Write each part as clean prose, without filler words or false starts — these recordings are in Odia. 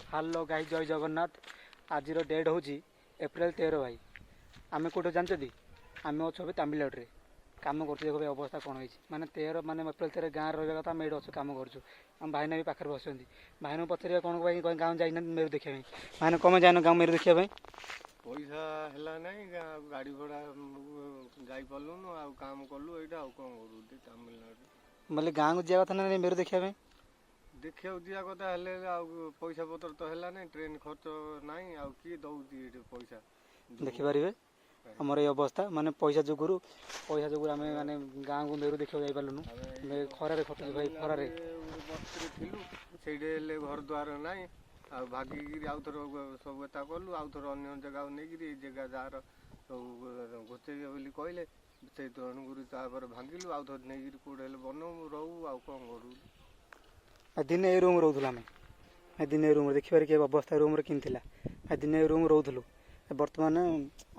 ହ୍ୟାଲୋ ଗାଇସ୍, ଜୟ ଜଗନ୍ନାଥ। ଆଜିର ଡେଟ୍ ହେଉଛି ଏପ୍ରିଲ 13। ଭାଇ, ଆମେ କେଉଁଠି ଜାଣିଛନ୍ତି? ଆମେ ଅଛୁ ଏବେ ତାମିଲନାଡ଼ୁରେ, କାମ କରୁଛୁ। ଦେଖ ଭାଇ, ଅବସ୍ଥା କ'ଣ ହେଇଛି। ମାନେ 13, ମାନେ ଏପ୍ରିଲ 13 ଗାଁରେ ରହିବା କଥା, ଆମେ ଏଇଠି ଅଛୁ, କାମ କରୁଛୁ। ଆମ ଭାଇନା ବି ପାଖରେ ବସିଛନ୍ତି। ଭାଇନାଙ୍କୁ ପଚାରିବା କ'ଣ ପାଇଁ ଗାଁ ଯାଇନାହାନ୍ତି ମେରୁ ଦେଖିବା ପାଇଁ। ଭାଇନା, କ'ଣ ପାଇଁ ଯାଇନ ଗାଁ ମେରୁ ଦେଖିବା ପାଇଁ? ପଇସା ହେଲା ନାହିଁ, ଗାଡ଼ି ଭଡ଼ା ଯାଇପାରିଲୁନୁ ଆଉ କାମ କଲୁ ଏଇଟା। ଆଉ କ'ଣ କରୁ ତାମିଲନାଡ଼ୁ? ବୋଲେ ଗାଁକୁ ଯିବା କଥା ନା ନାଇଁ ମେରୁ ଦେଖିବା ପାଇଁ? ଦେଖିବାକୁ ଯିବା କଥା, ହେଲେ ଆଉ ପଇସା ପତ୍ର ତ ହେଲା ନାହିଁ, ଟ୍ରେନ୍ ଖର୍ଚ୍ଚ ନାହିଁ, ଆଉ କିଏ ଦଉଛି ଏଠି ପଇସା? ଦେଖିପାରିବେ ଆମର ଏଇ ଅବସ୍ଥା, ମାନେ ପଇସା ଯୋଗୁରୁ ଆମେ ମାନେ ଗାଁକୁ ମେରୁ ଦେଖିବାକୁ ଯାଇପାରିଲୁନୁ। ଆମେ ଖରାରେ ଖଟୁଛୁ ଭାଇ, ଖରାରେ। ଗୋଟେ ବସ୍ତିରେ ଥିଲୁ, ସେଇଠି ହେଲେ ଘର ଦ୍ୱାର ନାହିଁ। ଆଉ ଭାଗିକିରି ଆଉ ଥର ସବୁ ଏତା କଲୁ, ଆଉ ଥର ଅନ୍ୟ ଜାଗାକୁ ନେଇକିରି ଏଇ ଜାଗା ଯାହାର ସବୁ ଘୋଚେଇବେ ବୋଲି କହିଲେ, ସେଇ ତେଣୁକରି ତାପରେ ଭାଙ୍ଗିଲୁ, ଆଉ ଥରେ ନେଇକିରି କୋଉଠି ହେଲେ ବନଉ ରହୁ, ଆଉ କ'ଣ କରୁ? ଆଉ ଦିନେ ଏଇ ରୁମ୍ ରହୁଥିଲୁ ଆମେ। ଆଉ ଦିନେ ଏ ରୁମ୍ରେ ଦେଖିବାରେ କି ଅବସ୍ଥା ରୁମ୍ରେ କେମିତି ଥିଲା। ଆଉ ଦିନେ ଏ ରୁମ୍ ରହୁଥିଲୁ, ବର୍ତ୍ତମାନ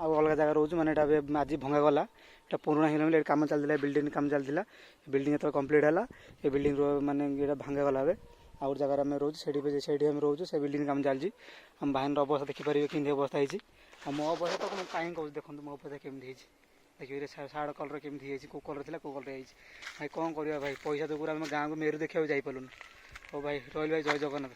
ଆଉ ଅଲଗା ଜାଗା ରହୁଛୁ। ମାନେ ଏଇଟା ଏବେ ଆଜି ଭଙ୍ଗା ଗଲା। ଏଇଟା ପୁରୁଣା ହେଇଗଲା ବୋଲି ଏଠି କାମ ଚାଲିଥିଲା, ବିଲ୍ଡିଂ କାମ ଚାଲିଥିଲା। ବିଲ୍ଡିଂ ଯେତେବେଳେ କମ୍ପ୍ଲିଟ୍ ହେଲା, ଏ ବିଲ୍ଡିଂର ମାନେ ଏଇଟା ଭାଙ୍ଗା ଗଲା। ଏବେ ଆଉ ଗୋଟେ ଜାଗାରେ ଆମେ ରହୁଛୁ, ସେଇଠି ବି ସେଇଠି ଆମେ ରହୁଛୁ, ସେ ବିଲ୍ଡିଂ କାମ ଚାଲିଛି। ଆମ ଭାଇର ଅବସ୍ଥା ଦେଖିପାରିବେ କେମିତି ଅବସ୍ଥା ହେଇଛି। ଆଉ ମୋ ଅବସ୍ଥା ତ ମୁଁ କାହିଁ କହୁଛି, ଦେଖନ୍ତୁ ମୋ ଅବସ୍ଥା କେମିତି ହେଇଛି। ଦେଖିବେ ସାର୍ଟ କଲର୍ କେମିତି ହେଇଯାଇଛି, କେଉଁ କଲର୍ ଥିଲା, କେଉଁ କଲର୍ ହେଇଛି। ଭାଇ, କ'ଣ କରିବା ଭାଇ? ପଇସା ଯୋଗୁଁ ଆମେ ଗାଁକୁ ମେରୁ ଦେଖିବାକୁ ଯାଇପାରିଲୁନି। ହଉ ଭାଇ, ରହିଲି ଭାଇ, ଜୟ ଜଗନ୍ନାଥ।